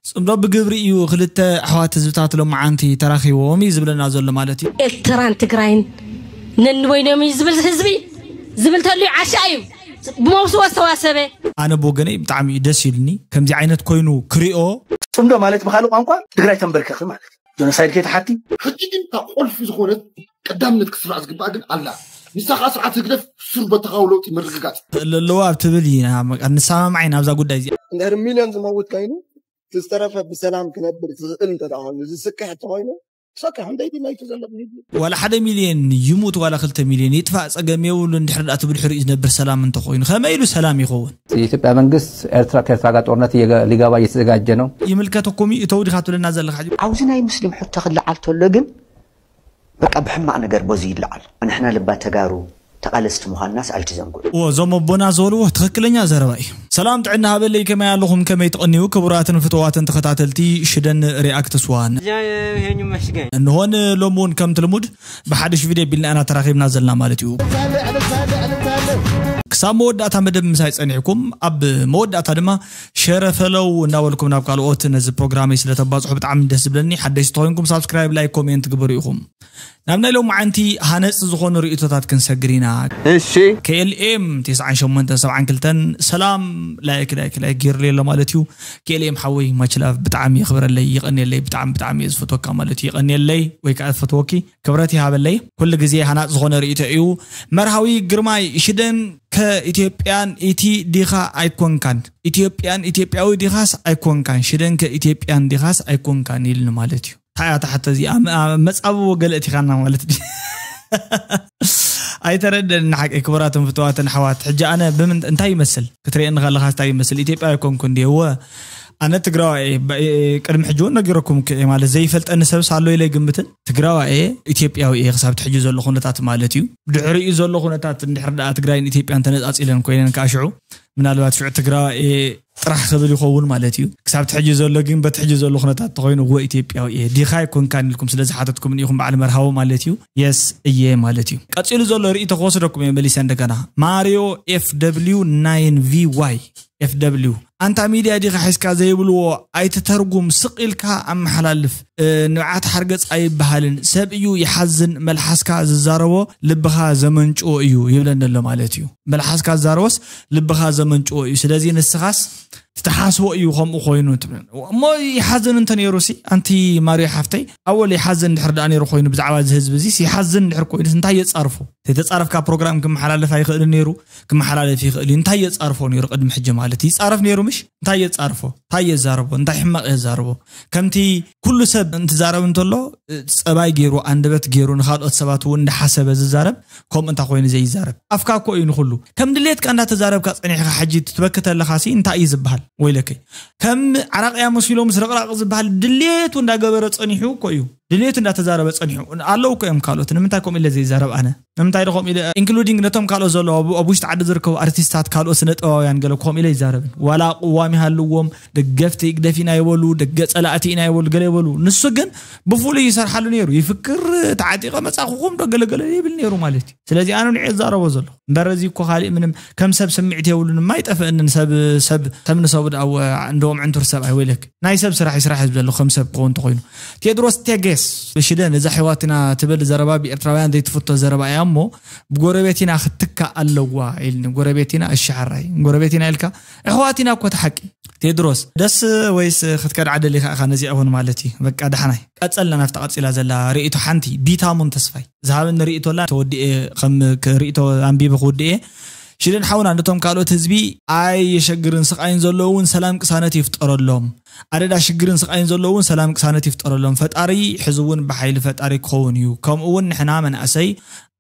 ጽምዶ ብግብሪ እዩ። ክልተ ኣሕዋት ህዝብታት ሎማዓንቲ ተራኺቦም እዩ ዝብለና ዘሎ ማለት እዩ። ኤርትራን ትግራይን ነንበይኖም እዩ ዝብል ህዝቢ ዝብል ተልዩ ዓሻ እዩ። ብመውስቦ ዝተዋሰበ ኣነ ብወገነይ ብጣዕሚ እዩ ደስ ኢሉኒ ከምዚ ዓይነት ኮይኑ ክሪኦ። ጽምዶ ማለት ብኻልእ ቋንቋ ትግራይ ተንበርከኺ ማለት እዩ። ጀኖሳይድ ከይተሓቲ ሕጂ ግን እታ ቁልፊ ዝኾነት ቀዳምነት ክስራዕ ዝግባእ ግን ኣላ። ንሳ ከዓ ስርዓት ህግደፍ ስር በተኻዊ ለውጢ ምርግጋፅ። ኣለዋ ኣብ ትብል ኢና ንሰማማዕ ኢና ኣብዛ ጉዳይ እዚኣ። እንድሕር ሚልዮን ዝመውት ኮይኑ ዝተረፈ ብሰላም ክነብር ዝኽእል እንተደኣ ኮይኑ ዝስክሕ እንተኾይኑ ሰክሕ እንደይቲ ናይቲ ዘሎ ብህዝቢ ዋላ ሓደ ሚልዮን ይሙት ዋላ ክልተ ሚልዮን ይጥፋእ ጸገም የብሉ። እንድሕር ደኣ ትብል ሕሪኡ ዝነብር ሰላም እንተኾይኑ ከመይ ኢሉ ሰላም ይኸውን? የኢትዮጵያ መንግስት ኤርትራ ከኤርትራ ጋር ጦርነት እየገ- ሊገባ እየተዘጋጀ ነው። ይምልከተኩም እዩ እተው ዲኻ ትብለና ዘለኻ ሕጂ? ኣብዚ ናይ ሙስሊም ሕቶ ክለዓል ተሎ ግን በቃ ብሕማቕ ነገር በዚ ይለዓል። ንሕና ልባ ተጋሩ ተቓለስቲ ምዃንናስ ኣይትዘንግዑ። እዎ እዞም ኣቦና ዝበልዎ ትኽክለኛ ዘረባ እዩ። ሰላም ጥዕና ሃበለይ ከመይ ኣለኹም ከመይ ትቐንዩ ክቡራትን ፍትዋትን ተኸታተልቲ ሽደን ሪኣክትስ ዋን። ይሄን ይመስገን። እንሆን ሎም እውን ከምቲ ልሙድ ብሓድሽ ቪድዮ ቢልና ኢና ተራኺብና ዘለና ማለት እዩ። ክሳብ መወዳእታ መደብ ምሳይ ጸኒሕኩም ኣብ መወዳእታ ድማ ሸረ ፈለው እናበልኩም ናብ ካልኦት ነዚ ፕሮግራመይ ስለተባጽሑ ብጣዕሚ ደስ ዝብለኒ። ሓደሽቲ ተኮይንኩም ሳብስክራይብ ላይክ ኮሜንት ግበሩ ኢኹም። ናብ ናይ ሎማዓንቲ ሃነጽቲ ዝኾኑ ርእይቶታት ክንሰግር ኢና። እሺ KLM ትስዓን ሸሞንተን ሰብዓን ክልተን ሰላም ላይክ ላይክ ላይክ ጌርለይ ኣሎ ማለት እዩ። KLM ሓወይ ማችላቭ ብጣዕሚ የኽብረለይ ይቐንየለይ ብጣዕሚ ብጣዕሚ እየ ዝፈትወካ ማለት እዩ። ይቐንየለይ ወይ ከዓ ዝፈትወኪ ክብረት ይሃበለይ። ኩሉ ግዜ ሃናጽ ዝኾነ ርእይቶ እዩ። መርሃዊ ግርማይ ሽደን ከኢትዮጵያን ኢቲ ዲኻ ኣይኮንካን ኢትዮጵያን ኢትዮጵያዊ ዲኻስ ኣይኮንካን ሽደን ከኢትዮጵያን ዲኻስ ኣይኮንካን ኢልኒ ማለት እዩ። እንታይ እያ እታ ሕቶ እዚኣ? መ- መጻብቦ ገለ እቲኻና ማለት ድዩ? ኣይተረደኒ ሓቂ ክቡራትን ፍትዋትን ኣሕዋት። ሕጂ ኣነ ብምን እንታይ ይመስል ክትርእየኒ ከለኻ እንታይ ይመስል? ኢትዮጵያዊ ኣይኮንኩ እንዲ እወ ኣነ ትግራዋይ እየ። ባ- ቅድሚ ሕጂ እውን ነጊረኩም እኮ እየ ማለት ዘይፈልጠኒ ሰብስ ኣሎ ኢለ ይግምትን ትግራዋይ እየ ኢትዮጵያዊ እየ ክሳብ እቲ ሕጂ ዘሎ ኩነታት ማለት እዩ። ድሕሪኡ ዘሎ ኩነታት እንድሕር ደኣ ትግራይን ኢትዮጵያን ተነጻጺለን ኮይነን ከዓ ሽዑ ምናልባት ሽዑ ትግራዋይ እየ ጥራሕ ክብል ይኸውን ማለት እዩ። ክሳብ እቲ ሕጂ ዘሎ ግን በቲ ሕጂ ዘሎ ኩነታት ተኮይኑ እወ ኢትዮጵያዊ እየ ዲኻ ኣይኮንካን ኢልኩም ስለ ዝሓተትኩምኒ ኢኹም በዓል መርሃዊ ማለት እዩ። የስ እየ ማለት እዩ። ቀጺሉ ዘሎ ርእይቶ ክወስደኩም እየ መሊሰ እንደገና ማሪዮ FW9VY FW ኣንታ ሚድያ ዲኻ ሒዝካ ዘይብልዎ ኣይትተርጉም ስቕ ኢልካ ኣመሓላልፍ። ንብዓት ሓርገጽ ኣይበሃልን ሰብ እዩ ይሓዝን መልሓስካ ዝዛረቦ ልብኻ ዘመንጭዎ እዩ ይብለኒ ኣሎ ማለት እዩ። መልሓስካ ዝዛረቦስ ልብኻ ዘመንጭዎ እዩ። ስለዚ ንስኻስ ትትሓስቦ እዩ ከምኡ ኮይኑ ትብል እሞ ይሓዝን እንተ ነይሩ ሲ ኣንቲ ማርዮ ሓፍተይ ኣወል ይሓዝን ድሕር ደኣ ነይሩ ኮይኑ ብዛዕባ እዚ ህዝቢ እዚ ይሓዝን ድሕር ኮይኑስ እንታይ የጻርፎ? ተተጻረፍካ ፕሮግራም ክመሓላለፍ ኣይኽእልን ነይሩ። ክመሓላለፍ ይኽእል እዩ እንታይ የጻርፎ ነይሩ ቅድሚ ሕጂ ማለት ይጻረፍ ነይሩ ምሽ እንታይ የጻርፎ እንታይ የዛርቦ እንታይ ሕማቕ የዛርቦ? ከምቲ ኩሉ ሰብ እንትዛረብ እንተሎ ጸባይ ገይሩ ኣንደበት ገይሩ ንኻልኦት ሰባት እውን እንዳሓሰበ ዝዛረብ ከምኡ እንታ ኮይኑ ዘይዛረብ ኣፍካ እኮ እዩ ንኹሉ ከም ድሌትካ እንዳተዛረብካ ጸኒሕካ ሕጂ ትበኪ ተለኻሲ እንታይ እዩ ዝበሃል? ወይለከይ ከም ዓራቕያ መሲሎም ስርቕራቕ ዝበሃል ድሌቱ እንዳገበረ ጸኒሑ እኮ እዩ ድሌቱ እንዳተዛረበ ጸኒሑ። ኣለዉ እኮ እዮም ካልኦት ንምንታይ ከምኡ ኢለ ዘይዛረብ ኣነ? ንምንታይ ዶ ከምኡ ኢለ including ነቶም ካልኦት ዘለዉ ኣብ ውሽጢ ዓዲ ዝርከቡ ኣርቲስታት ካልኦት ስነ ጥበባውያን ገለ ከምኡ ኢለ ይዛረብን ዋላ ቅዋም ይሃልዎም ደገፍቲ ህግደፍ ኢና ይበሉ ደገ ጸላእቲ ኢና ይበሉ ገለ ይበሉ ንሱ ግን ብፍሉይ ይሰርሓሉ ነይሩ ይፍክር ተዓጢቐ መጻኹኹም ዶ ገለገለ ይብል ነይሩ ማለት እዩ። ስለዚ ኣነ ንዕ ይዛረቦ ዘለኹ እምበር እዚ እኮ ካሊእ ምንም ከም ሰብ ስምዒት የብሉን ማይጠፍእንን ሰብ ሰብ ሰብ ንሰቡ ደኣ እንደዎም ዕንቱር ሰብኣይ ወይለክ ናይ ሰብ ስራሕ ይስራሕ ህዝብ ዘሎ ከም ሰብ ክኸውን ተኮይኑ ቴድሮስ ቴጌስ ብሽደን እዛ ኣሕዋትና ትብል ዘረባ ብኤርትራውያን ዘይትፍቶ ዘረባ እያ እሞ ብጎረቤቲና ክትትካእ ኣለዋ ኢልኒ። ጎረቤቲና እሺ ሓራይ ጎረቤቲና ኢልካ ኣሕዋቲና እኮ ተሓቂ ቴድሮስ ደስ ወይስ ክትከድዓ ደሊኻ ኢኻ ነዚኣ እውን ማለት እዩ። በቃ ዳሕናይ ቀጸልና ናብታ ቀጺላ ዘላ ርእይቶ ሓንቲ ቢታሙን ተስፋይ ዝሃበኒ ርእይቶላ ተወዲኤ ከም ርእይቶ ኣንቢበ ክውድእ እየ። ሽደን ሓውና ነቶም ካልኦት ህዝቢ ኣይ የሸግርን ስቓይን ዘለዉ እውን ሰላም ቅሳነት ይፍጠረሎም። ኣደዳ ሽግርን ስቓይን ዘለዉ እውን ሰላም ቅሳነት ይፍጠረሎም ፈጣሪ ሕዚ እውን ብሓይሊ ፈጣሪ ክኸውን እዩ። ከምኡ እውን ንሕና መናእሰይ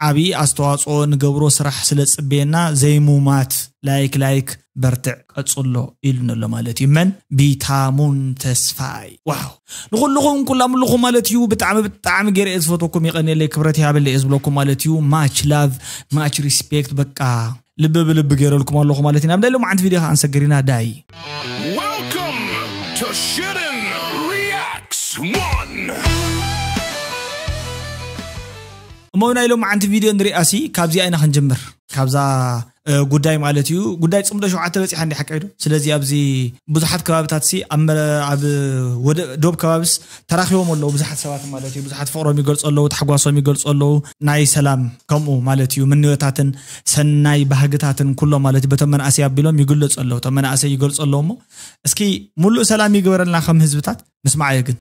ዓብዪ ኣስተዋፅኦ ንገብሮ ስራሕ ስለ ዝፅበየና ዘይሙማት ላይክ ላይክ በርትዕ ቀፅሎ ኢሉኒ ኣሎ ማለት እዩ። መን ቢታሙን ተስፋይ ዋው ንኩልኹም ኩላምልኹም ማለት እዩ። ብጣዕሚ ብጣዕሚ ገይረ እየ ዝፈትወኩም የቐንየለይ ክብረት ይሃበለይ እየ ዝብለኩም ማለት እዩ። ማች ላቭ ማች ሪስፔክት በቃ ልቢ ብልቢ ገይረልኩም ኣለኹ ማለት ኢና። ኣብ ናይ ሎማዓንቲ ቪድዮ ከዓ ንሰግር ኢና ዳይ Welcome to Shitten Reacts One. እሞ ናይ ሎማዓንቲ ቪድዮ ንሪኣሲ ካብዚኣ ኢና ክንጅምር። ካብዛ ጉዳይ ማለት እዩ። ጉዳይ ፅምዶ ሸውዓተ በፂሓ እንዲ ሓቂ ዶ? ስለዚ ኣብዚ ብዙሓት ከባብታት ሲ ኣብ ወደ ዶብ ከባብስ ተራኺቦም ኣለዉ ብዙሓት ሰባት ማለት እዩ። ብዙሓት ፍቕሮም ይገልፁ ኣለዉ፣ ታሕጓሶም ይገልፁ ኣለዉ። ናይ ሰላም ከምኡ ማለት እዩ፣ ምንዮታትን ሰናይ ባህግታትን ኩሎ ማለት እዩ። በቶም መናእሰይ ኣቢሎም ይግለፁ ኣለዉ፣ እቶም መናእሰይ ይገልፁ ኣለዉ። እሞ እስኪ ሙሉእ ሰላም ይግበረልና ከም ህዝብታት። ንስማዓዮ ግን።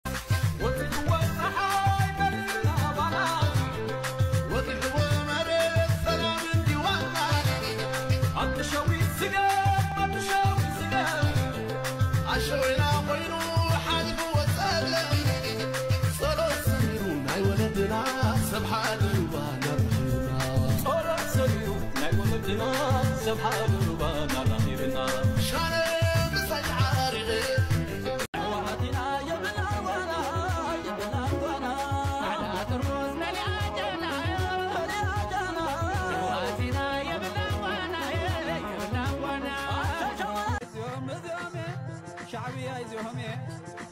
ሻዕብያ ይዚሆም እየ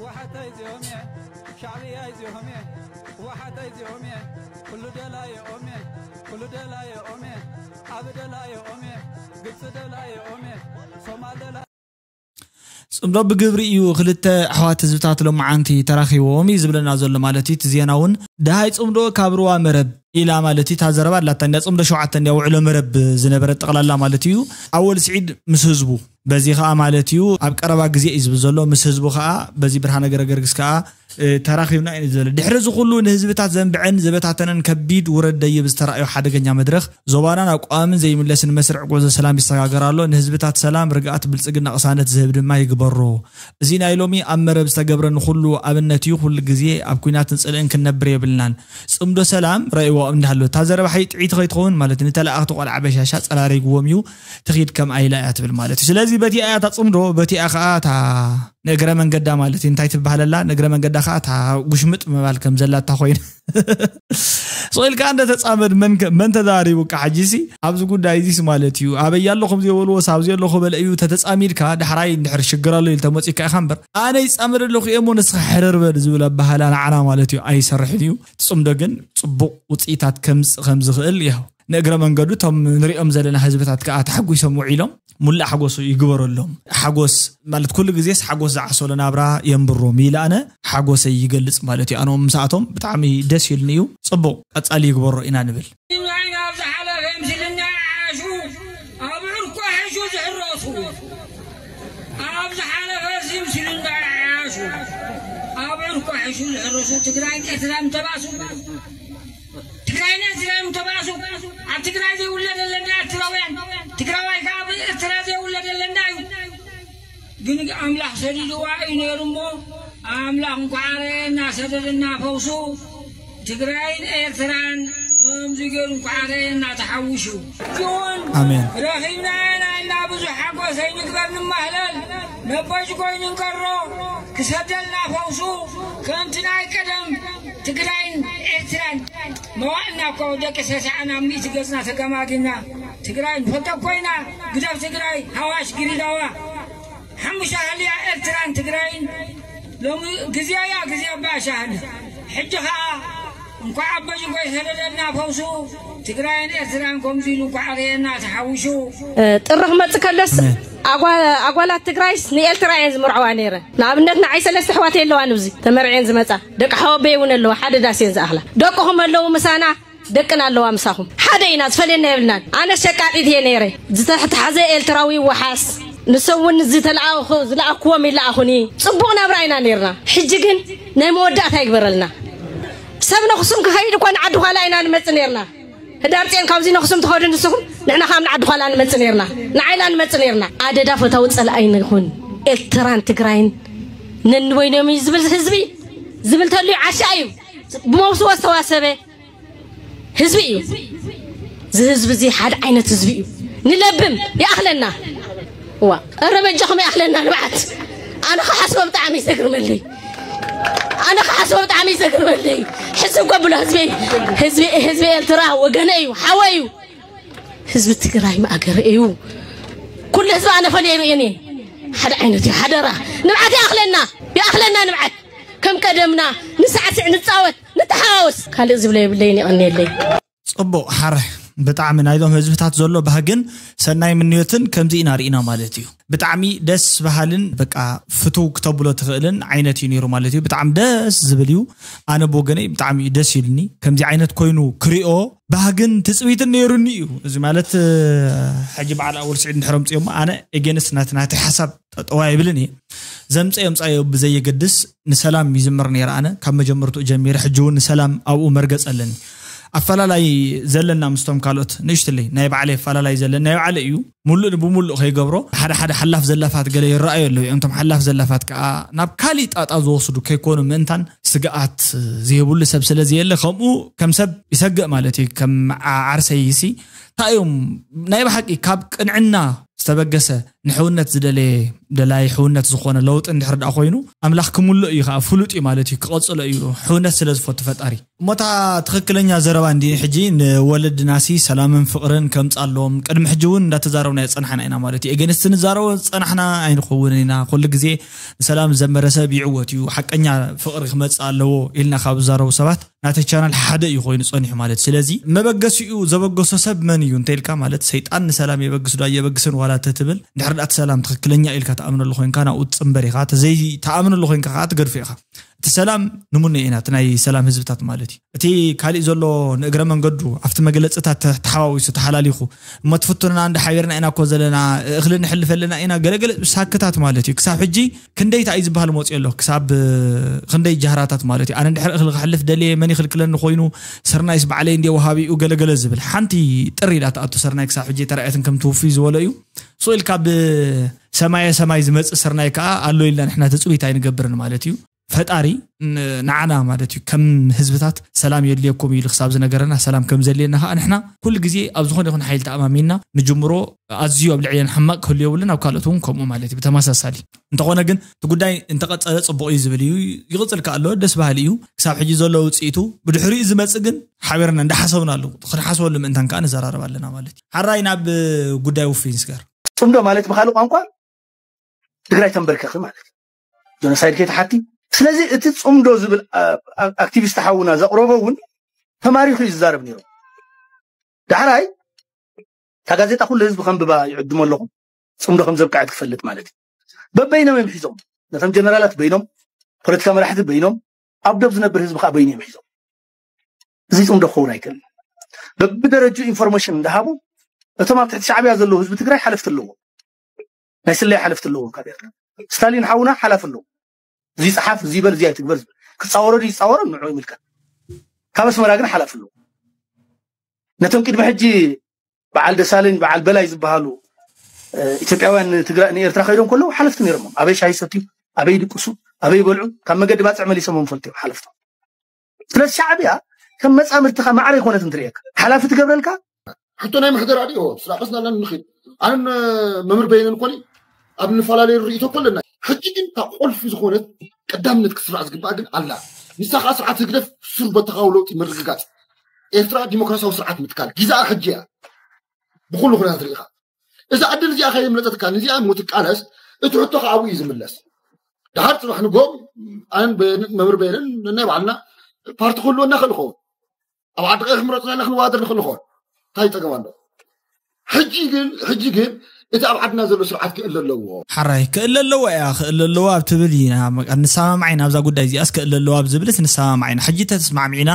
ወሓታ ይዚሆም እየ ሻዕብያ ይዚሆም እየ ወሓታ ይዚሆም እየ ኩሉ ደላየ ኦሜ ኩሉ ደላየ ኦሜ ኣብ ደላየ ኦሜ ግብፂ ደላየ ኦሜ ሶማል ደላ ፅምዶ ብግብሪ እዩ ክልተ ኣሕዋት ህዝብታት ሎማዓንቲ ተራኺቦም እዩ ዝብለና ዘሎ ማለት እዩ። እቲ ዜና እውን ደሃይ ፅምዶ ካብ ሩባ መረብ ኢላ ማለት እዩ። እታ ዘረባ ኣላታ እንዲያ ፅምዶ ሸውዓተ እንዲያ ውዕሎ መረብ ዝነበረ ጠቕላላ ማለት እዩ። ኣወል ስዒድ ምስ ህዝቡ በዚ ከዓ ማለት እዩ ኣብ ቀረባ ግዜ እዩ ዝብል ዘሎ ምስ ህዝቡ ከዓ በዚ ብርሃነ ገረገርግስ ከዓ ተራኺብና እዩ ዝብል። ድሕሪ እዚ ኩሉ ንህዝብታት ዘንብዐን ዝበታተነን ከቢድ ውረድ ደይብ ዝተራእዮ ሓደገኛ መድረኽ ዞባና ናብ ቀዋምን ዘይምለስን መስርዕ ጉዕዞ ሰላም ይሰጋገር ኣሎ። ንህዝብታት ሰላም፣ ርግኣት፣ ብልጽግና፣ ቅሳነት ዝህብ ድማ ይግበሮ። እዚ ናይ ሎሚ ኣብ መረብ ዝተገብረ ንኹሉ ኣብነት እዩ። ኩሉ ግዜ ኣብ ኲናትን ጽልእን ክንነብር የብልናን። ጽምዶ ሰላም ረእይዎ እንዳሃሎ እታ ዘረባ ሓይ ጥዒቲ ከይትኸውን ማለት ንተለኣኽቲ ቆልዓ በሻሻ ጸራሪግዎም እዩ ትኺድ ከም ኣይላ እያ ትብል ማለት እዩ። ስለዚ በቲኣ እያ እታ ጽምዶ በቲኣ ከኣ እታ ንእግረ መንገዳ ማለት እዩ እንታይ ትበሃለላ ንእግረ መንገዳ ከኣ እታ ጉሽምጥ ምባል ከም ዘላታ ኮይና ስቕ ኢልካ እንደ ተጻመድ መን ከ- መን ተዛሪቡካ ሕጂሲ ኣብዚ ጉዳይ እዚስ ማለት እዩ ኣበይ ኣለኹም ዘይበልዎ ሳብ ዘለኹ በለ እዩ ተተጻሚድካ ዳሕራይ እንድሕር ሽግር ኣሎ ኢል ተመጺካ ኢኻ እምበር ኣነ ይጻመድ ኣለኹ እየ እሞ ንስኻ ሕርር በል ዝብል ኣበሃላ ንዓና ማለት እዩ ኣይሰርሕን እዩ ትጽምዶ ግን ጽቡቕ ውጽኢታት ከምጽእ ከም ዝኽእል ያው ንእግረ መንገዱ እቶም ንሪኦም ዘለና ህዝብታት ከዓ ተሓጒሶም ውዒሎም ሙሉእ ሓጎስ ይግበረሎም። ሓጎስ ማለት ኩሉ ግዜስ ሓጎስ ዝዓሰሎ ናብራ የንብሮም ኢለ ኣነ ሓጎሰይ ይገልፅ ማለት እዩ። ኣነ ምስኣቶም ብጣዕሚ ደስ ኢሉኒ እዩ። ፅቡቕ ቀፃሊ ይግበሮ ኢና ንብል። ኣብ ዝሓለፈ ምስልና ዓሹ ኣብ ዕርኮ ሕሹ ዝሕረሱ ኣብ ዝሓለፈ ምስልና ዓሹ ኣብ ዕርኮ ሕሹ ዝሕረሱ ትግራይ ኤርትራ ምተባሱ ትግራይና ኤርትራን ተባእሱ ኣብ ትግራይ ዘይውለድ ኣለና ኤርትራውያን ትግራዋይ ከዓ ብኤርትራ ዘይውለድ ኣለና እዩ ግን ኣምላኽ ሰዲድዋ እዩ ነይሩ እሞ ኣምላኽ እንኳዓ ረአየና ሰደደና ፈውሱ ትግራይን ኤርትራን ከምዚ ገይሩ እንኳዓ ረአየና ተሓውሹ እውን ኣሜን ረኺብና ኢና እና ብዙሕ ሓጎስ ኣይንግበር ንማህለል ነቦጅ ኮይኑ እንከሮ ክሰደልና ፈውሱ ከምቲ ናይ ቀደም ትግራይን ኤርትራን መዋእልና እኮ ደቂ ሰሳዕና ሚእቲ ገፅና ተገማጊና ትግራይ ንፈልጦ ኮይና ግደፍ ትግራይ ሃዋሽ ግሪዳዋ ሓሙሻ ሃልያ ኤርትራን ትግራይን ሎሚ ግዜያ ግዜ ኣባሻህል ሕጂ ከዓ እንኳዕ ኣበጅጎ ይሰደደልና ፈውሱ ትግራይን ኤርትራን ከምዚ ኢሉ እንኳዕ ኣርእየና ተሓዊሹ ጥሪ ክመጽእ ከሎስ ኣጓላት ትግራይስ ንኤርትራ እየን ዝምርዐዋ ነይረን። ንኣብነት ንዓይ ሰለስተ ኣሕዋት የለዋን ኣብዚ ተመርዕየን ዝመጻ ደቂ ሓወቦይ እውን ኣለዋ ሓደ ዳስ እየን ዝኣኽላ። ደቅኹም ኣለዉ ምሳና ደቅና ኣለዋ ምሳኹም ሓደ ኢና ዝፈልየና የብልናን። ኣነ ሸቃጢት እየ ነይረ ዝተሕተሓዘ ኤርትራዊ ወሓስ ንሰውን ዝተለኣኹ ዝለኣክዎም ይለኣኹኒ ጽቡቕ ናብራ ኢና ነይርና። ሕጂ ግን ናይ መወዳእታ ይግበረልና። ሰብ ነኽሱም ክኸይድ እኮ ንዓዲ ኋላ ኢና ንመጽእ ነይርና። ህዳር ፂዮን ካብዚ ነኽሱም ትኸዱ ንስኹም ንሕና ካብ ንዓዲ ኋላ ንመፅእ ነርና ንዓይላ ንመፅእ ነርና ኣደዳ ፈታዊ ፀላኣይ ንኹን ኤርትራን ትግራይን ነንበይኖም እዩ ዝብል ህዝቢ ዝብል ተልዩ ዓሻ እዩ ብመውስቦ ዝተዋሰበ ህዝቢ እዩ እዚ ህዝቢ እዚ ሓደ ዓይነት ህዝቢ እዩ ንለብም ይኣኽለና እዋ እረ በጃኹም ይኣኽለና ንብዓት ኣነ ክሓስቦ ብጣዕሚ ይዘግርመለይ ኣነ ክሓስቦ ብጣዕሚ ይዘግርመለይ ሕስብ ከብሎ ህዝቢ ህዝቢ ህዝቢ ኤርትራ ወገነ እዩ ሓወ እዩ ህዝቢ ትግራይ ማእገረ እዩ ኩሉ ህዝቢ ኣነ ፈልየ ርእየን እየ ሓደ ዓይነት እዩ ሓደራ ንብዓት ይኣኽለና ይኣኽለና ንብዓት ከም ቀደምና ንሳዕስዕ ንፃወት ንተሓዋወስ ካልእ ዝብለ የብለይን የቐንየለይ ጽቡቕ ሓረ። ብጣዕሚ ናይዞም ህዝብታት ዘሎ ባህግን ሰናይ ምንዮትን ከምዚ ኢና ርኢና ማለት እዩ። ብጣዕሚ ደስ በሃልን በቃ ፍትው ክተብሎ ትኽእልን ዓይነት እዩ ነይሩ ማለት እዩ። ብጣዕሚ ደስ ዝብል እዩ። ኣነ ብወገነይ ብጣዕሚ እዩ ደስ ኢሉኒ። ከምዚ ዓይነት ኮይኑ ክሪኦ ባህግን ትጽቢትን ነይሩኒ እዩ። እዚ ማለት ሕጂ በዓል ኣወል ስዒድ እንድሕር ኣምፅኦሞ ኣነ ኤጌንስ ናቲ ናቲ ሓሳብ ጠጠዋ ይብልን እየ። ዘምፀ የምፃዮ ብዘየገድስ ንሰላም ይዝምር ነይረ። ኣነ ካብ መጀመርትኡ ጀሚረ ሕጂ እውን ንሰላም ኣብኡ መርገፅ ኣለኒ። ኣፈላላይ ዘለና ምስቶም ካልኦት ንእሽትለይ ናይ ባዕለይ ኣፈላላይ ዘለና ናይ ባዕለ እዩ። ሙሉእ ብሙሉእ ከይገብሮ ሓደ ሓደ ሓላፍ ዘላፋት ገለ ይረኣዩ ኣለዉ እዮም። እቶም ሓላፍ ዘላፋት ከዓ ናብ ካሊእ ጣጣ ዝወስዱ ከይኮኑ ምእንታን ስግኣት ዝህብሉ ሰብ ስለ ዘየለ ከምኡ ከም ሰብ ይሰግእ ማለት እዩ። ከም ዓርሰይሲ እንታይ እዮም ናይ ብሓቂ ካብ ቅንዕና ዝተበገሰ ንሕውነት ዝደለየ ደላይ ሕውነት ዝኾነ ለውጢ እንድሕር ደኣ ኮይኑ ኣምላኽ ክምልእ እዩ ከዓ ፍሉጥ እዩ ማለት እዩ። ክቐፅሎ እዩ ሕውነት ስለ ዝፈቱ ፈጣሪ። እሞታ ትኽክለኛ ዘረባ እንዲ ሕጂ ንወለድናሲ ሰላምን ፍቕርን ከምፃሎም ቅድሚ ሕጂ እውን እንዳተዛረብና የፀናሕና ኢና ማለት እዩ። ኤገንስቲ ንዛረቦ ፀናሕና ኣይንኸውን ኢና። ኩሉ ግዜ ንሰላም ዘመረ ሰብ ይዕወት እዩ። ሓቀኛ ፍቕሪ ክመፅእ ኣለዎ ኢልና ካብ ዝዛረቡ ሰባት ናተይ ቻናል ሓደ እዩ ኮይኑ ጸኒሑ ማለት። ስለዚ መበገሲኡ ዘበገሶ ሰብ መን እዩ እንተ ኢልካ ማለት ሰይጣን ንሰላም የበግስ ዶ ኣየበግስን ዋላ ተትብል እንድሕር ደኣ እቲ ሰላም ትኽክለኛ ኢልካ ትኣምነሉ ኮይንካ ናብኡ ትጽንበር ኢኻ። ተዘይ ትኣምነሉ ኮይንካ ከዓ ትገድፎ ኢኻ። እቲ ሰላም ንሙነ ኢና እቲ ናይ ሰላም ህዝብታት ማለት እዩ። እቲ ካሊእ ዘሎ ንእግረ መንገዱ ኣብቲ መግለጽታት ተሓዋዊሱ ተሓላሊኹ እሞ ትፍቱንና እንዳ ሓቢርና ኢና እኮ ዘለና እኽሊ ንሕልፍ ኣለና ኢና ገለገለ ሳክታት ማለት እዩ። ክሳብ ሕጂ ክንደይ እንታይ ዝበሃል መፅዮ ኣሎ ክሳብ ክንደይ ጃህራታት ማለት እዩ። ኣነ እንድሕር እኽሊ ክሕልፍ ደልየ መን ይኽልክለኒ ኮይኑ ስርናይስ ባዕለይ እንደ ወሃቢኡ ገለገለ ዝብል ሓንቲ ጥር ኢላ ትኣቱ ስርናይ ክሳብ ሕጂ ተራእየትን ከም ትውፍይ ዝበሎ እዩ። ሶ ኢልካ ብሰማየ ሰማይ ዝመፅእ ስርናይ ከዓ ኣሎ ኢልና ንሕና ትፅቢት ኣይንገብርን ማለት እዩ። ፈጣሪ ንዓና ማለት እዩ ከም ህዝብታት ሰላም የድልየኩም ኢሉ ክሳብ ዝነገረና ሰላም ከም ዘድልየና ከዓ ንሕና ኩሉ ግዜ ኣብ ዝኾነ ይኹን ሓይሊ ተኣማሚንና ንጅምሮ ኣዝዩ ኣብ ልዕሌና ሕማቕ ክህሉ የብሉን ኣብ ካልኦት እውን ከምኡ ማለት እዩ ብተመሳሳሊ። እንተኾነ ግን እቲ ጉዳይ እንተቐፀለ ፅቡቕ እዩ ዝብል እዩ። ይቕፅል ከ ኣሎ ደስ ባህሊ እዩ። ክሳብ ሕጂ ዘሎ ውፅኢቱ ብድሕሪኡ ዝመፅእ ግን ሓቢርና እንዳሓሰብና ኣለዉ ክንሓስበሉ ምእንታን ከዓ ንዘራረብ ኣለና ማለት እዩ። ሓራይ ናብ ጉዳይ ውፍይ ንስገር። ፅምዶ ማለት ብካልእ ቋንቋ ትግራይ ተንበርከኺ ማለት ጆኖሳይድ ከይተሓቲ። ስለዚ እቲ ፅምዶ ዝብል ኣክቲቪስት ሓውና ዘቕረቦ እውን ተማሪኹ እዩ ዝዛረብ ነይሩ። ዳሕራይ እታ ጋዜጣ ኩሉ ህዝቢ ከንብባ ይዕድሞ ኣለኹ። ፅምዶ ከም ዘብቅዐት ክፈልጥ ማለት እዩ። በበይኖም እዮም ሒዞም ነቶም ጀነራላት በይኖም፣ ፖለቲካ መራሕቲ በይኖም፣ ኣብ ደብ ዝነብር ህዝቢ ከዓ በይኑ እዮም ሒዞም። እዚ ፅምዶ ክኸውን ኣይክእልን። በብደረጁ ኢንፎርሜሽን እንዳሃቡ እቶም ኣብ ትሕቲ ሻዕብያ ዘለዉ ህዝቢ ትግራይ ሓለፍቲ ኣለዎ። ናይ ስለያ ሓለፍቲ ኣለዎ ካብ ኤርትራ። ስታሊን ሓውና ሓላፊ ኣለዎ። እዚ ይፅሓፍ እዚ ይበል እዚ ኣይትግበር ዝብል ክፃወሮ ድዩ ይፃወሮ ንዑ ይምልከት። ካብ ኣስመራ ግን ሓላፊ ኣለዎ። ነቶም ቅድሚ ሕጂ በዓል ደሳለኝ በዓል በላይ ዝበሃሉ ኢትዮጵያውያን ንኤርትራ ከይዶም ከለዉ ሓለፍቲ ነይሮም። ኣበይ ሻሂ ሰትዩ ኣበይ ድቅሱ ኣበይ በልዑ ካብ መገዲ ባፅዕ መሊሶም ፈልትዮም ሓለፍቶም። ስለዚ ሻዕብያ ከም መፃምድትኻ ማዕረ ይኮነት እንትርእየካ ሓላፊ ትገብረልካ። ሕቶ ናይ ምሕደራ ድዮ ስላቀስና ንኽእል ኣነ መምህር በይነን ኮኒ ኣብ ንፈላለዩ ርእይቶ ኮለና። ሕጂ ግን ካብ ቁልፊ ዝኾነት ቀዳምነት ክስራዕ ዝግባእ ግን ኣላ። ንሳ ከዓ ስርዓት ህግደፍ ሱር በተኻዊ ለውጢ ምርግጋፅ ኤርትራ ዲሞክራሲያዊ ስርዓት ምትካል ጊዛኣ ሕጂ እያ። ብኩሉ ኩነታት ርኢኻ እዛ ዕድል እዚኣ ከየምለጠትካ ንዚኣ ሞ ትቃለስ። እቲ ሕቶ ከዓ ኣብኡ እዩ ዝምለስ። ድሓር ፅባሕ ንጎም ኣን መምህር በይነን ነናይ ባዕልና ፓርቲ ክህልወና ክእል ኸውን ኣብ ዓዲ ቀይሕ ምረፅና ኢና ክንወዳደር ንኽእል ንኸውን እንታይ ፀገም ኣሎ? ሕጂ ግን ሕጂ ግን እቲ ኣብ ዓድና ዘሎ ስርዓት ክእል ኣለዎ። ሓራይ ክእል ኣለዎ እያ ክእል ኣለዎ ኣብ ትብል ኢና ንሰማማዕ ኢና ኣብዛ ጉዳይ እዚኣስ ክእል ኣለዎ ኣብ ዝብልስ ንሰማማዕ ኢና። ሕጂ ተስማዕሚዕና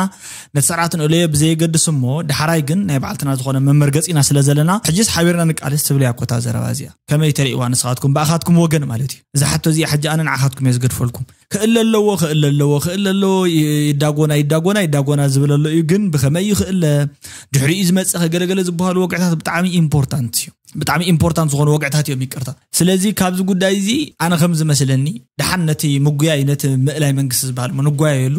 ነቲ ስርዓት ንእለዮ ብዘየገድስ እሞ ዳሕራይ ግን ናይ ባዕልትና ዝኾነ መመርገፂና ስለ ዘለና ሕጂስ ሓቢርና ንቃለስ ትብል እያ እኮ እታ ዘረባ እዚኣ። ከመይ ተርእይዋ ንስኻትኩም ብኣኻትኩም ወገን ማለት እዩ። እዛ ሕቶ እዚኣ ሕጂ ኣነ ንዓኻትኩም እየ ዝገድፈልኩም። ክእል ኣለዎ ክእል ኣለዎ ክእል ኣለዎ ይዳጎና ይዳጎና ይዳጎና ዝብል ኣሎ እዩ። ግን ብኸመይ እዩ ክእለ ድሕሪኡ ዝመፅእ ከገለገለ ዝበሃሉ ወግዕታት ብጣዕሚ ኢምፖርታንት እዩ። ብጣዕሚ ኢምፖርታንት ዝኾኑ ወግዕታት እዮም ይቅርታ። ስለዚ ካብዚ ጉዳይ እዚ ኣነ ከም ዝመስለኒ ደሓን ነቲ ምጉያይ ነቲ ምእላይ መንግስቲ ዝበሃል ምንጓየሉ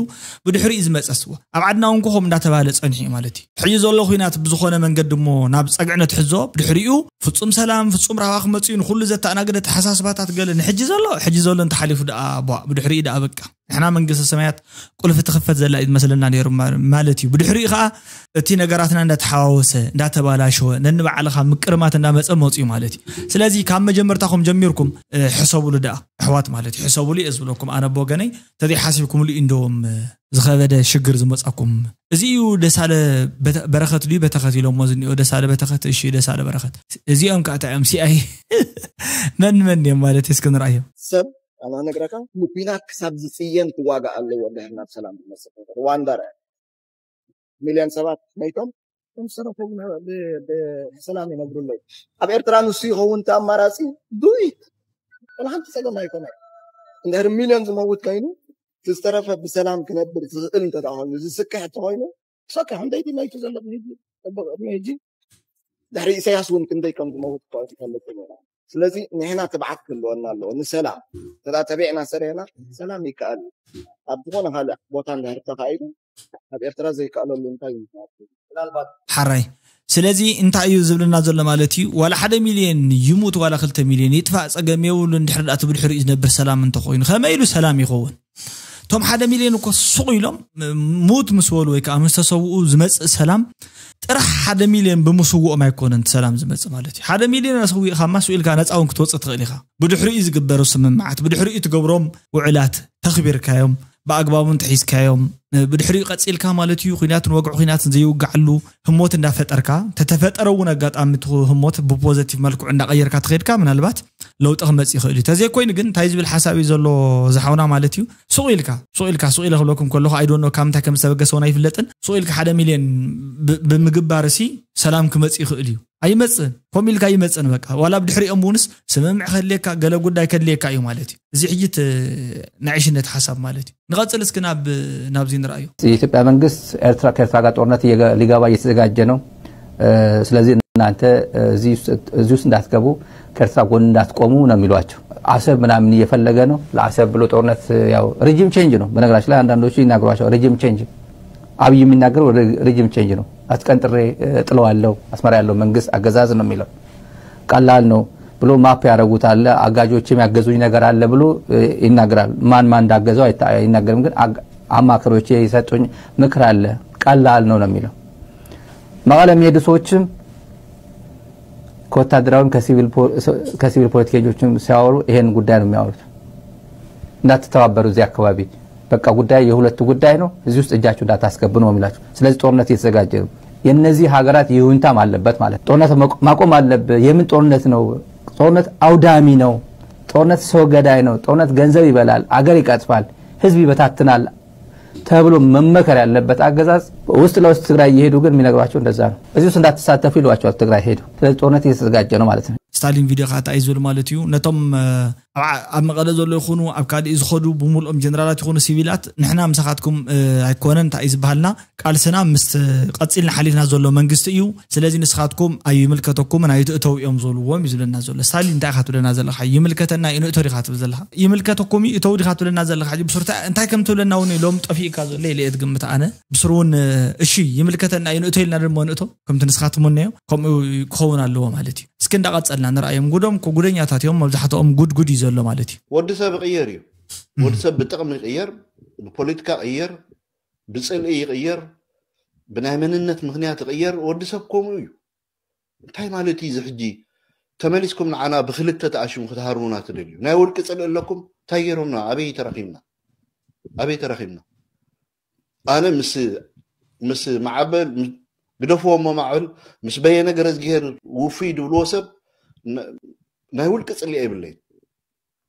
ብድሕሪኡ ዝመፀ ስዋ ኣብ ዓድና እውን ኮኸም እንዳተባሃለ ፀኒሑ እዩ ማለት እዩ። ሕጂ ዘሎ ኩናት ብዝኾነ መንገዲ እሞ ናብ ፀግዕነት ሕዞ ብድሕሪኡ ፍፁም ሰላም ፍፁም ራህዋ ክመፅእ እዩ ንኩሉ ዘተኣናግደ ተሓሳስባታት ገለ ንሕጂ ዘሎ ሕጂ ዘሎ እንተሓሊፉ ደኣ ቧ ብድሕሪኡ ደኣ በቃ ንሕና መንግስቲ ሰማያት ቁልፊ ትኽፈት ዘላ እዩ ዝመስለና ነይሩ ማ- ማለት እዩ። ብድሕሪኡ ከዓ እቲ ነገራትና እንዳተሓዋወሰ እንዳተባላሸወ ነንባዕልኻ ምቅርማት እንዳመፀ መፅኡ ማለት እዩ። ስለዚ ካብ መጀመርታኹም ጀሚርኩም እ፣ ሕሰቡሉ ደኣ ኣሕዋት ማለት እዩ። ሕሰቡሉ እየ ዝብለኩም ኣነ ብወገነይ። ተዘይሓሲብኩምሉ እዩ እንደዎም እ፣ ዝኸበደ ሽግር ዝመፃኩም። እዚ እዩ ደሳለ በተ- በረኸት ድዩ በተኸት ኢሎሞ ዝኒኦ ደሳለ በተኸት እሺ ደሳለ በረኸት እዚኦም ከዓ እንታይ እዮም ሲኣይ መን መን እዮም ማለት እስኪ ንርኣዮም። ሰብ ኣና ነግረካ ንኩናት ክሳብ ዝፅየን ክዋጋእ ኣለዎ። ድሕር ናብ ሰላም ዝመፅእ ነገር ሩዋንዳ ርኣ ሚልዮን ሰባት መይቶም፣ እቶም ዝተረፈ እውን ብ- ብ- ብሰላም ይነብሩ ኣለዉ። ኣብ ኤርትራ ንሱ ይኸውን እቲ ኣማራፂ ዱይት ወላ ሓንቲ ፀገም ኣይኮነ። እንድሕር ሚልዮን ዝመውት ኮይኑ እቲ ዝተረፈ ብሰላም ክነብር ዝኽእል እንተ ኮይኑ ዝስክሕ እንተኮይኑ ሰኪ ክንደይቲ መይቱ ዘሎ ብህጂ ፅቡቅ ቅድሚ ህጂ ድሕሪ ኢሳያስ እውን ክንደይ ከም ዝመውት እኳ ኣይትፈልጥን ኢና። ስለዚ ንሕና ትብዓት ክህልወና ኣለዎ ንሰላም ተተቢዕና ሰሪሕና ሰላም ይከኣል እዩ። ኣብ ዝኾነ ካልእ ቦታ እንድሕር ተኻኢዱ ኣብ ኤርትራ ዘይከኣለሉ እንታይ እዩ ምክንያት? ምናልባት ሓራይ ስለዚ እንታይ እዩ ዝብልና ዘሎ ማለት እዩ። ዋላ ሓደ ሚልዮን ይሙት ዋላ ክልተ ሚልዮን ይጥፋእ ፀገም የብሉ። እንድሕር ዳኣ እቲ ብድሕሪኡ ዝነብር ሰላም እንተኮይኑ ከመይ ኢሉ ሰላም ይኸውን? እቶም ሓደ ሚልዮን እኮ ሱቕ ኢሎም ም- ሙት ምስ በሉ ወይ ከዓ ምስ ተሰውኡ ዝመፅእ ሰላም ጥራሕ ሓደ ሚልዮን ብምስውኦም ኣይኮነን እቲ ሰላም ዝመፅእ ማለት እዩ። ሓደ ሚልዮን ኣስዊእኻማ ስኡ ኢልካ ነፃ እውን ክትወፅእ ትኽእል ኢኻ። ብድሕሪኡ ዝግበሩ ስምምዓት ብድሕሪኡ ትገብሮም ውዕላት ተኽቢርካዮም ብኣግባቡ እንተሒዝካዮም ብድሕሪኡ ቀፂልካ ማለት እዩ። ኩናትን ወግዒ ኩናትን ዘይውጋዓሉ ህሞት እንዳፈጠርካ ተተፈጠረ እውን ኣጋጣሚ እቲ ህሞት ብፖዘቲቭ መልክዑ እንዳቀየርካ ትኸድካ ምናልባት ለውጢ ክመፅእ ይኽእል እዩ። ተዘይኮይኑ ግን እንታይ ዝብል ሓሳብ እዩ ዘሎ ዝሓውና ማለት እዩ። ሱቕ ኢልካ ሱቕ ኢልካ ሱቕ ኢለ ክብለኩም ከለኹ ኣይዶኖ ካብ ምንታይ ከም ዝተበገሰ እውን ኣይፍለጥን። ሱቕ ኢልካ ሓደ ሚልዮን ብ- ብምግባር ሲ ሰላም ክመፅእ ይኽእል እዩ። ኣይመፅን። ከምኡ ኢልካ ኣይመፅን። በቃ ዋላ ብድሕሪኦም እውንስ ስምምዕ ከድልየካ ገለ ጉዳይ ከድልየካ እዩ ማለት እዩ። እዚ ሕጂ እቲ ናይ ዕሽነት ሓሳብ ማለት እዩ። ንቐፅል እስኪ ናብ ናብዚ ንርኣዮ። የኢትዮጵያ መንግስት ኤርትራ ከኤርትራ ጋር ጦርነት እየገ- ሊገባ እየተዘጋጀ ነው። ስለዚህ እናንተ እዚህ ውስጥ እንዳትገቡ ከኤርትራ ጎን እንዳትቆሙ ነው የሚሏቸው። አሰብ ምናምን እየፈለገ ነው። ለአሰብ ብሎ ጦርነት ያው regime change ነው። በነገራችን ላይ አንዳንዶቹ ይናገሯቸው regime change አብይ የሚናገረው regime change ነው። አስቀንጥሬ ጥለዋለሁ አስመራ ያለው መንግስት አገዛዝ ነው የሚለው። ቀላል ነው ብሎ map ያደረጉት አለ። አጋጆችም ያገዙኝ ነገር አለ ብሎ ይናገራል። ማን ማን እንዳገዘው አይናገርም። ግን አማካሪዎች የሰጡኝ ምክር አለ። ቀላል ነው ነው የሚለው። መቀለ የሚሄዱ ሰዎችም ከወታደራዊም ከሲቪል ፖለቲከኞችም ሲያወሩ ይሄን ጉዳይ ነው የሚያወሩት። እንዳትተባበሩ እዚህ አካባቢ በቃ ጉዳይ የሁለቱ ጉዳይ ነው። እዚህ ውስጥ እጃችሁ እንዳታስገቡ ነው የሚላቸው። ስለዚህ ጦርነት እየተዘጋጀ ነው። የነዚህ ሀገራት ይሁንታም አለበት ማለት ጦርነት ማቆም አለብህ። የምን ጦርነት ነው? ጦርነት አውዳሚ ነው። ጦርነት ሰው ገዳይ ነው። ጦርነት ገንዘብ ይበላል፣ አገር ይቀጥፋል፣ ህዝብ ይበታትናል ተብሎ መመከር ያለበት አገዛዝ ውስጥ ለውስጥ ትግራይ እየሄዱ ግን የሚነግሯቸው እንደዛ ነው። እዚህ ውስጥ እንዳትሳተፉ ይሏቸዋል። ትግራይ ሄዱ። ስለዚህ ጦርነት እየተዘጋጀ ነው ማለት ነው። ስታሊን ቪድዮ ከዓ እንታይ እዩ ዝብል ማለት እዩ? ነቶም ኣብ መቐለ ዘሎ ይኹኑ ኣብ ካልእ ዝኸዱ ብምልኦም ጀነራላት ይኹኑ ሲቪላት ንሕና ምሳኻትኩም ኣይኮነን እንታይ እዩ ዝበሃልና ቃልስና ምስ ቀፂልና ሓሊፍና ዘሎ መንግስቲ እዩ። ስለዚ ንስኻትኩም ኣይምልከተኩምን ኣይትእተው እዮም ዝበልዎም እዩ ዝብለና ዘሎ። ስታሊን እንታይ ኢኻ ትብለና ዘለኻ? ይምልከተና እዩ ንእቶ ዲኻ ትብል ዘለኻ? ይምልከተኩም እዩ እተው ዲኻ ትብለና ዘለኻ? ብስርታ እንታይ ከም ትብለና እውን ኢሎም ጠፊእካ ዘሎ ኢለ እየ ትግምት ኣነ። ብስሩ እውን እሺ ይምልከተና እዩ ንእቶ ኢልና ድማ ንእቶ ከምቲ ንስኻትኩም እነዮ ከምኡ ክኸውን ኣለዎ ማለት እዩ። እስኪ እንዳቐፀልና ንርኣዮም። ጉዶም እኮ ጉደኛታት እዮም። መብዛሕትኦም ጉድ ጉድ እዩ ዘሎ ማለት እዩ። ወዲ ሰብ ይቕየር እዩ። ወዲ ሰብ ብጥቕሚ ይቕየር፣ ብፖለቲካ ይቕየር፣ ብፅልኢ ይቕየር፣ ብናይ መንነት ምክንያት ይቕየር። ወዲ ሰብ ከምኡ እዩ። እንታይ ማለት እዩ እዚ ሕጂ? ተመሊስኩም ንዓና ብክልተ ተኣሽሙ ክትሃርሙና ትደልዩ? ናይ ውልቂ ፅልኢ ኣለኩም? እንታይ ገይሮምና? ኣበይ ተራኺብና? ኣበይ ተራኺብና? ኣነ ምስ ምስ ማዕበል ግደፍዎ እሞ ማዕበል ምስ በየነ ገረዝግሄር ውፉይ ድብልዎ ሰብ ናይ ውልቂ ፅልኢ የብለይን።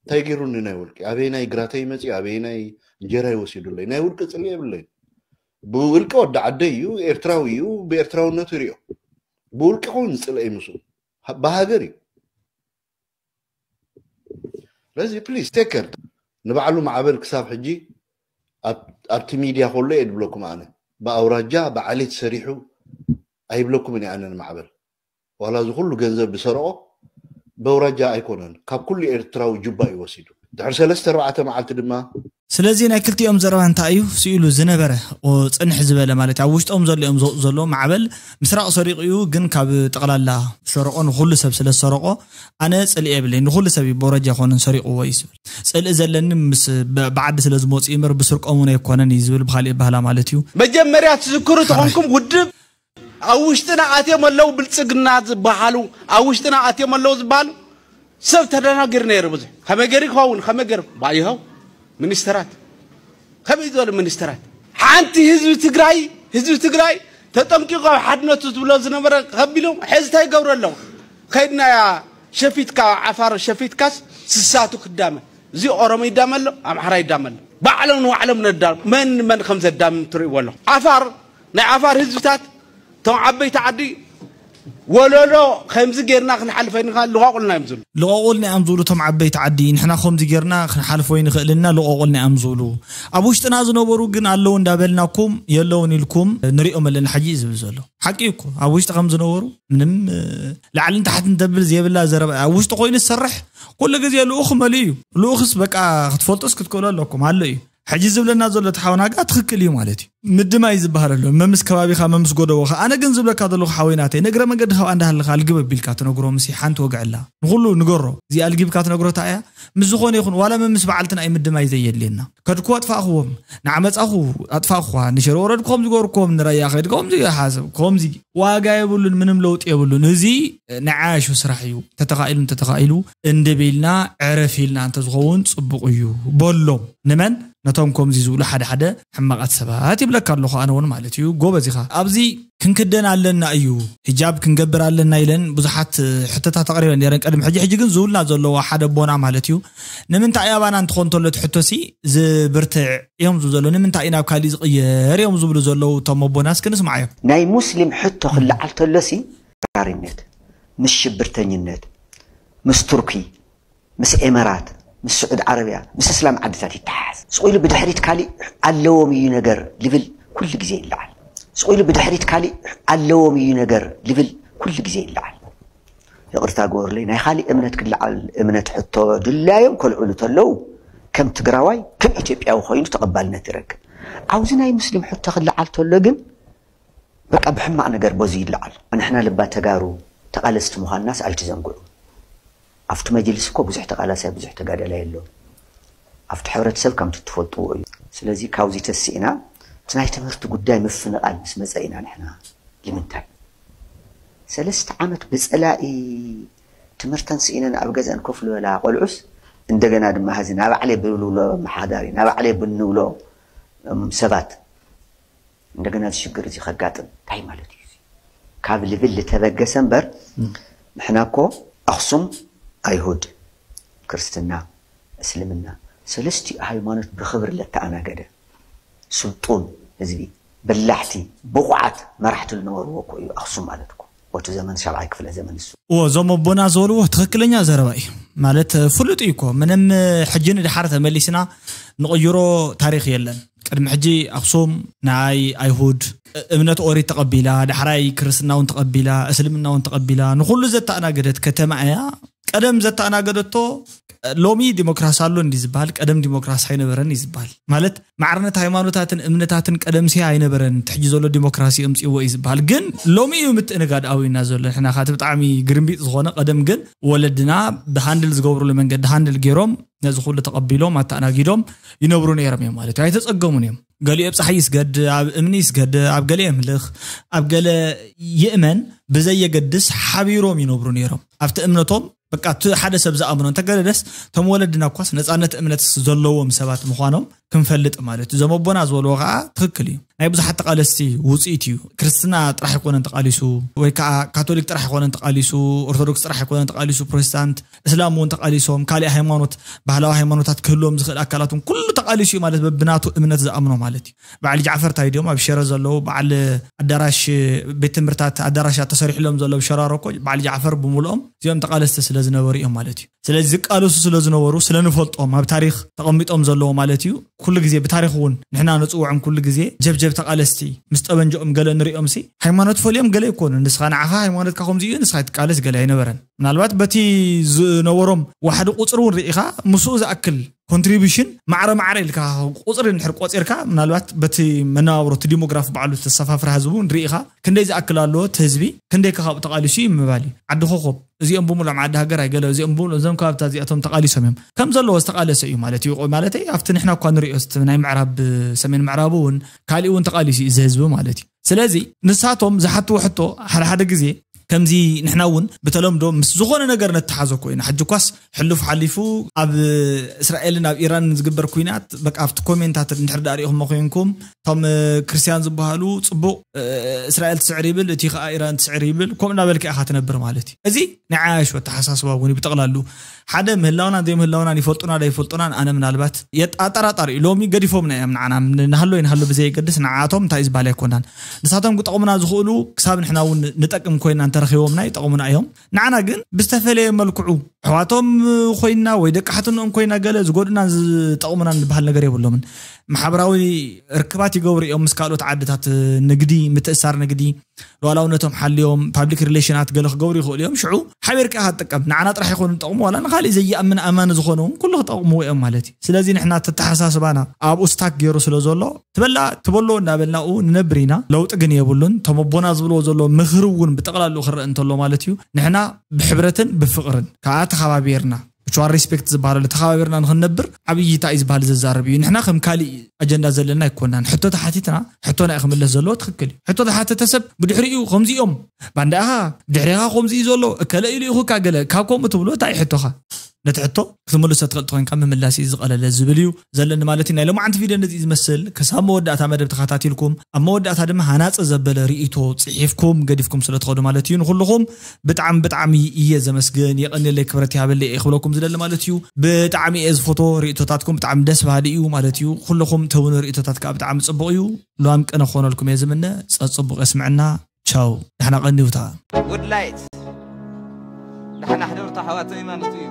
እንታይ ገይሩኒ ናይ ውልቂ? ኣበየናይ ግራተይ መፅኡ? ኣበየናይ እንጀራይ ወሲዱለይ? ናይ ውልቂ ፅልኢ የብለይን። ብውልቂ ወዲ ዓደይ እዩ፣ ኤርትራዊ እዩ፣ ብኤርትራውነቱ ይሪኦ። ብውልቂ ኸውን ዝፅልኢ ምስኡ ብሃገር እዩ። ስለዚ please take care። ንባዕሉ ማዕበል ክሳብ ሕጂ ኣብቲ ሚድያ ከሎ እየ ድብለኩም ኣነ። ብኣውራጃ ብዓሌት ሰሪሑ ኣይብለኩምን እየ ኣነ ንማዕበል። ዋላ እዚ ኩሉ ገንዘብ ዝሰርቆ በውራጃ ኣይኮነን፣ ካብ ኩሉ ኤርትራዊ ጁባ እዩ ወሲዱ። ድሕሪ ሰለስተ ኣርባዕተ መዓልቲ ድማ ስለዚ ናይ ክልቲኦም ዘረባ እንታይ እዩ ስኢሉ ዝነበረ? ጽንሕ ዝበለ ማለት ኣብ ውሽጦም ዘሎ እዮም ዘውፅኡ ዘሎ ማዕበል ምስራቕ ሰሪቑ እዩ፣ ግን ካብ ጠቕላላ ዝሰረቆ ንኩሉ ሰብ ስለ ዝሰረቆ ኣነ ጽልኢ የብለይ፣ ንኩሉ ሰብ እዩ በወረጃ ይኮንን ሰሪቕዎ እዩ ዝብል። ጽልኢ ዘለኒ ምስ ብዓዲ ስለ ዝመፁ እምበር ብስርቆም እውን ኣይኮነን እዩ ዝብል ብካሊእ ባህላ ማለት እዩ። መጀመርያ ትዝክሩ ተኾንኩም ውድብ ኣብ ውሽጥና ኣትዮም ኣለዉ ብልፅግና ዝበሃሉ ኣብ ውሽጥና ኣትዮም ኣለዉ ዝበሃሉ ሰብ ተደናግር ነይሩ። ብዙሕ ከመይ ገይሩ ይኸውን ከመይ ገይሩ ባይኸው ሚኒስተራት ከመይ ዝበሉ ሚኒስተራት ሓንቲ ህዝቢ ትግራይ ህዝቢ ትግራይ ተጠንቂቑ ኣብ ሓድነቱ ዝብሎ ዝነበረ ከቢሎም ሕዚ እንታይ ይገብሩ ኣለዉ? ከይድናያ ሸፊትካ ዓፋር ሸፊትካስ ስሳቱ ክዳመ እዚ ኦሮሞ ይዳመ ኣሎ ኣምሓራ ይዳመ ኣሎ። ባዕሎም ንባዕሎም ነዳ መን መን ከም ዘዳምም ትርእይዎ ኣለኹ። ዓፋር ናይ ዓፋር ህዝብታት እቶም ዓበይቲ ዓዲ ወለሎ ከምዚ ጌርና ክንሓልፈ ንካ ልቋቁልና እዮም ዝብሉ። ልቐቑልና እዮም ዝብሉ እቶም ዓበይቲ ዓዲ። ንሕና ከምዚ ጌርና ክንሓልፎ ይንኽእል ኢና ልቐቑልና እዮም ዝብሉ። ኣብ ውሽጥና ዝነበሩ ግን ኣለዉ እንዳበልናኩም የለውን ኢልኩም ንሪኦም ኣለና ሕጂ እዩ ዝብል ዘሎ። ሓቂ እዩ እኮ ኣብ ውሽጢ ከም ዝነበሩ ምንም እ፣ ላዕልን ታሕትን ተብል ዘየብላ ዘረባ ኣብ ውሽጢ ኮይኑ ዝሰርሕ ኩሉ ግዜ ልኡኽ መሊኡ እዩ። ልኡኽስ በቃ ክትፈልጡስ ክትክእሉ ኣለኩም ኣሎ እዩ። ሕጂ ዝብለና ዘሎ ተሓወናጋ ትኽክል እዩ ማለት እዩ። ምድማይ ዝበሃል ኣሎ መምስ ከባቢኻ መምስ ጎደቦኻ። ኣነ ግን ዝብለካ ዘለኹ ሓወይ ናተይ ንእግረ መንገዲ ካብኣ እንዳሃለኻ ኣልግብ ኣቢልካ ትነግሮ ምስ ሓንቲ ወግዐላ ንኹሉ ንገሮ። እዚኣ ኣልጊብካ ትነግሮ እታ እያ። ምስ ዝኾነ ይኹን ዋላ መምስ በዓልትና እዩ ምድማይ ዘየድልየና። ከድኩ ኣጥፋእኽዎም፣ ንዓመፃኹ ኣጥፋእኽዋ፣ ንሸሮ ወረድኩ ከምዚ ገበርኩዎም፣ ንራያ ከይድ ከምዚ ሓሰብ ከምዚ ዋጋ የብሉን፣ ምንም ለውጢ የብሉን። እዚ ናይ ዓያሹ ስራሕ እዩ። ተተኻኢሉ እንተተኻኢሉ እንድብ ኢልና ዕረፍ ኢልና እንተዝኸውን ፅቡቕ እዩ በሎም። ንመን ነቶም ከምዚ ዝብሉ ሓደ ሓደ ሕማቓት ሰባት ይብለካ ኣለኹ ኣነ እውን ማለት እዩ። ጎበዝ ኢኻ። ኣብዚ ክንክደን ኣለና እዩ፣ ሂጃብ ክንገብር ኣለና ኢለን ብዙሓት ሕቶታት ኣቕሪበን ነይረን ቅድሚ ሕጂ። ሕጂ ግን ዝብልና ዘለዋ ሓደ ኣቦና ማለት እዩ ንምንታይ ኣባና እንትኾን ተሎ እቲ ሕቶሲ ዝብርትዕ እዮም ዝብሉ ዘሎ ንምንታይ እዩ ናብ ካሊእ ዝቕየር እዮም ዝብሉ ዘለዉ እቶም ኣቦናስ ክንስማዕ እዮም። ናይ ሙስሊም ሕቶ ክለዓል ተሎሲ ራሪነት ምስ ሽብርተኝነት ምስ ቱርኪ ምስ ኤመራት ምስ ስዑድ ዓረብያ ምስ እስላም ዓድታት ይተሓሓዝ ስቕ ኢሉ ብድሕሪት ካሊእ ኣለዎም እዩ ነገር ልብል ኩሉ ግዜ ይለዓል ስቕ ኢሉ ብድሕሪት ካሊእ ኣለዎም እዩ ነገር ልብል ኩሉ ግዜ ይለዓል ይቕርታ ግበሩለይ ናይ ካሊእ እምነት ክለዓል እምነት ሕቶ ድላዮም ከልዕሉ ተለዉ ከም ትግራዋይ ከም ኢትዮጵያዊ ኮይኑ ተቐባልነት ይረክብ ኣብዚ ናይ ሙስሊም ሕቶ ክለዓል ተሎ ግን በቃ ብሕማቕ ነገር በዙ ይለዓል ንሕና ልባ ተጋሩ ተቓለስቲ ምዃንናስ ኣይትዘንግዑ ኣብቲ መጅልስ እኮ ብዙሕ ተቓላሳይ ብዙሕ ተጋዳላይ ኣሎ ኣብቲ ሕብረተሰብ ከምቲ ትፈልጥዎ እዩ ስለዚ ካብዚ ተስኢና እቲ ናይ ትምህርቲ ጉዳይ ምፍንቓል ምስ መፀ ኢና ንሕና ንምንታይ ሰለስተ ዓመት ብፀላኢ ትምህርተን ስኢነን ኣብ ገዘአን ኮፍ ዝበላ ቆልዑስ እንደገና ድማ ሀዚ ናባዕለይ ብንብሎ መሓዳሪ ናባዕለይ ብንብሎ ሰባት እንደገና እዚ ሽግር እዚ ከጋጥም እንታይ ማለት እዩ ካብ ልብል ዝተበገሰ እምበር ንሕና እኮ ኣክሱም ኣይሁድ ክርስትና እስልምና ሰለስቲኡ ሃይማኖት ብክብሪ ለተኣናገደ ስልጡን ህዝቢ በላሕቲ ብቑዓት መራሕቲ ዝነበርዎ እኮ እዩ ኣክሱም ማለት እኮ በቲ ዘመን ሻብዓይ ክፍለ ዘመን እሱ እዎ እዞም ኣቦና ዝበልዎ ትኽክለኛ ዘረባ እዩ ማለት ፍሉጥ እዩ እኮ ምንም ሕጂ ንድሓር ተመሊስና ንቕይሮ ታሪክ የለን ቅድሚ ሕጂ ኣክሱም ናይ ኣይሁድ እምነት ኦሪት ተቐቢላ ዳሕራይ ክርስትና እውን ተቐቢላ እስልምና እውን ተቐቢላ ንኩሉ ዘተኣናገደት ከተማ እያ ቀደም ዘተኣናገደቶ ሎሚ ዲሞክራሲ ኣሎ እንዲ ዝበሃል ቀደም ዲሞክራሲ ኣይነበረን እዩ ዝበሃል ማለት ማዕርነት ሃይማኖታትን እምነታትን ቀደምሲ ኣይነበረን ትሕጂ ዘሎ ዲሞክራሲ እምፅዎ እዩ ዝበሃል ግን ሎሚ እዩ ምትእንጋድ ኣውዩና ዘሎ ንሕና ካቲ ብጣዕሚ ግርምቢጥ ዝኾነ ቀደም ግን ወለድና ብሃንድል ዝገብሩሉ መንገዲ ሃንድል ገይሮም ነዚ ኩሉ ተቐቢሎም ኣተኣናጊዶም ይነብሩ ነይሮም እዮም ማለት እዩ ኣይተፀገሙን እዮም ገሊኡ ኣብ ፀሓይ ይስገድ ኣብ እምኒ ይስገድ ኣብ ገለ የምልኽ ኣብ ገለ ይእመን ብዘየገድስ ሓቢሮም ይነብሩ ነይሮም ኣብቲ እምነቶም በቃ እቲ ሓደ ሰብ ዝኣምኖ እንተገደደስ እቶም ወለድና እኳስ ነፃነት እምነት ዘለዎም ሰባት ምዃኖም ክንፈልጥ ማለት እዩ እዞም ኣቦና ዝበልዎ ከዓ ትክክል እዩ ናይ ብዙሓት ተቃለስቲ ውፅኢት እዩ ክርስትና ጥራሕ ኣይኮነን ተቃሊሱ ወይ ከዓ ካቶሊክ ጥራሕ ኣይኮነን ተቃሊሱ ኦርቶዶክስ ጥራሕ ኣይኮነን ተቃሊሱ ፕሮቴስታንት እስላም እውን ተቃሊሶም ካሊእ ሃይማኖት ባህላዊ ሃይማኖታት ክህልዎም ዝኽእል ኣካላት እውን ኩሉ ተቃሊሱ እዩ ማለት በብናቱ እምነት ዝኣምኖ ማለት እዩ በዓል ጃዕፈር እንታይ ድዮም ኣብ ሸረ ዘለዉ በዓል ኣዳራሽ ቤት ትምህርታት ኣዳራሻት ተሰሪሕሎም ዘሎ ብሸራሮ እኮ በዓል ጃዕፈር ብምልኦም እዚኦም ተቓለስቲ ስለ ዝነበሩ እዮም ማለት እዩ። ስለዚ ዝቃለሱ ስለ ዝነበሩ፣ ስለ ንፈልጦም፣ ኣብ ታሪኽ ተቐሚጦም ዘለዉ ማለት እዩ። ኩሉ ግዜ ብታሪኽ እውን ንሕና ንፅውዖም፣ ኩሉ ግዜ ጀብጀብ ተቓለስቲ ምስ ጠበንጅኦም ገለ ንሪኦም ሲ ሃይማኖት ፈልዮም ገለ ይኮኑ። ንስኻ ንዓኻ ሃይማኖትካ ከምዚ እዩ፣ ንስኻ ትቃለስ ገለ ኣይነበረን። ምናልባት በቲ ዝነበሮም ዋሕዲ ቁፅሪ እውን ርኢኻ ምስኡ ዝኣክል ኮንትሪቢሽን ማዕረ ማዕረ ኢልካ ቁፅሪ እንድሕር ቆፂርካ፣ ምናልባት በቲ መነባብሮ እቲ ዲሞግራፊ ባዕሉ ተሰፋፍራ ህዝቡ እውን ርኢኻ ክንደይ ዝኣክል ኣለዎ እቲ ህዝቢ፣ ክንደይ ከ ካብኡ ተቓሊሱ እዩ ምባል እዩ። ዓዲ ኮኾብ እዚኦም ብምሎም ዓዲ ሃገር ኣይገለ እዚኦም ብምሎም እዞም ከባብታት እዚኣቶም ተቓሊሶም እዮም ከም ዘለዎ ዝተቓለሰ እዩ ማለት እዩ። ማለተይ ኣብቲ ንሕና እኳ ንሪኦ እቲ ናይ ምዕራብ ሰሜን ምዕራብ እውን ካሊእ እውን ተቓሊሱ እዩ እዚ ህዝቢ ማለት እዩ። ስለዚ ንሳቶም ዝሓትዎ ሕቶ ሓደ ሓደ ግዜ ከምዚ ንሕና እውን ብተለምዶ ምስ ዝኾነ ነገር ነተሓዘ ኮይና ሕጂ ኳስ ሕሉፍ ሓሊፉ ኣብ እስራኤልን ኣብ ኢራንን ዝግበር ኩናት በቃ ኣብቲ ኮሜንታት እንድሕር ዳኣ ሪኢኹሞ ኮይንኩም እቶም ክርስቲያን ዝበሃሉ ፅቡቕ እስራኤል ትስዕር ይብል እቲ ከዓ ኢራን ትስዕር ይብል ከምኡ እናበልካ ኢኻ ትነብር ማለት እዩ። እዚ ናይ ዓያሹ ኣተሓሳስባ እውን እዩ ብጠቕላሉ ሓደ ምህላውናን ዘይምህላውናን ይፈልጡና ዶ ይፈልጡናን ኣነ ምናልባት የጣጠራጣር እዩ። ሎሚ ገዲፎምና እዮም ንዓና ንሃሎ ይንሃሎ ብዘየገድስ ንዓቶም እንታይ እዩ ዝበሃል ኣይኮናን። ንሳቶም ክጠቕሙና ዝኽእሉ ክሳብ ንሕና እውን ንጠቅም ኮይና እንተረኺቦምና ይጠቕሙና እዮም። ንዓና ግን ብዝተፈለየ መልክዑ ኣሕዋቶም ኮይና ወይ ደቂ ሓትኖም ኮይና ገለ ዝጎድናን ዝጠቕሙናን ዝበሃል ነገር የብሎምን። ማሕበራዊ ርክባት ይገብሩ እዮም ምስ ካልኦት ዓድታት ንግዲ ምትእሳር ንግዲ ሉዓላውነቶም ሓልዮም ፓብሊክ ሪሌሽናት ገለ ክገብሩ ይኽእሉ እዮም። ሽዑ ሓቢርካ ኢኻ ትጥቀም ንዓና ጥራሕ ይኾኑ ዝጠቕሙ ዋላ ንካሊእ ዘይኣምን ኣማኒ ዝኾነ እውን ኩሉ ክጠቕምዎ እዮም ማለት እዩ። ስለዚ ንሕና ተተሓሳስባና ኣብኡ ስታክ ገይሩ ስለ ዘሎ ትበላ ትበሎ እንዳበልናኡ ንነብር ኢና። ለውጢ ግን የብሉን። እቶም ኣቦና ዝብልዎ ዘሎ ምኽሪ እውን ብጠቕላሉ ክረአ እንተሎ ማለት እዩ ንሕና ብሕብረትን ብፍቕርን ከዓ ተኸባቢርና mutual respect ዝበሃለሉ ተኸባቢርና ንክንነብር ዓብዪ እንታይ እዩ ዝበሃል ዘዛርብ እዩ። ንሕና ከም ካሊእ ኣጀንዳ ዘለና ኣይኮናን። ሕቶ ተሓቲትና ሕቶና እዩ ክምለስ ዘለዎ ትኽክል እዩ። ሕቶ ተሓተተ ሰብ ብድሕሪኡ ከምዚኦም ባንዳኻ ድሕሪኻ ከምዚ እዩ ዘሎ እከለ ኢሉ ኢኹካ ገለ ካብ ከምኡ ትብሎ እንታይ እዩ ሕቶኻ? ነቲ ሕቶ ክትምልሶ ትኽእል ተኮይንካ ምምላስ እዩ ዝቐለለ ዝብል እዩ ዘለኒ ማለት እዩ። ናይ ሎማዓንቲ ቪድዮ ነዚ እዩ ዝመስል። ክሳብ መወዳእታ መደብ ተኸታቲልኩም ኣብ መወዳእታ ድማ ሃናፂ ዘበለ ርእይቶ ፅሒፍኩም ገዲፍኩም ስለ ትኸዱ ማለት እዩ ንኩልኹም ብጣዕሚ ብጣዕሚ እየ ዘመስግን። የቐንየለይ ክብረት ይሃበለይ እየ ክብለኩም ዝደሊ ማለት እዩ። ብጣዕሚ እየ ዝፈትዎ ርእይቶታትኩም ብጣዕሚ ደስ በሃሊ እዩ ማለት እዩ። ኩልኹም ትህቡኒ ርእይቶታት ከዓ ብጣዕሚ ፅቡቕ እዩ። ሎሚ ቅነ ክኾነልኩም እየ ዝምነ። ፀፅቡቕ የስምዐና። ቻው። ደሕና ቀንዩታ። Woodlight ደሕና ሕደርታ ኣሕዋተይ ማለት እዩ።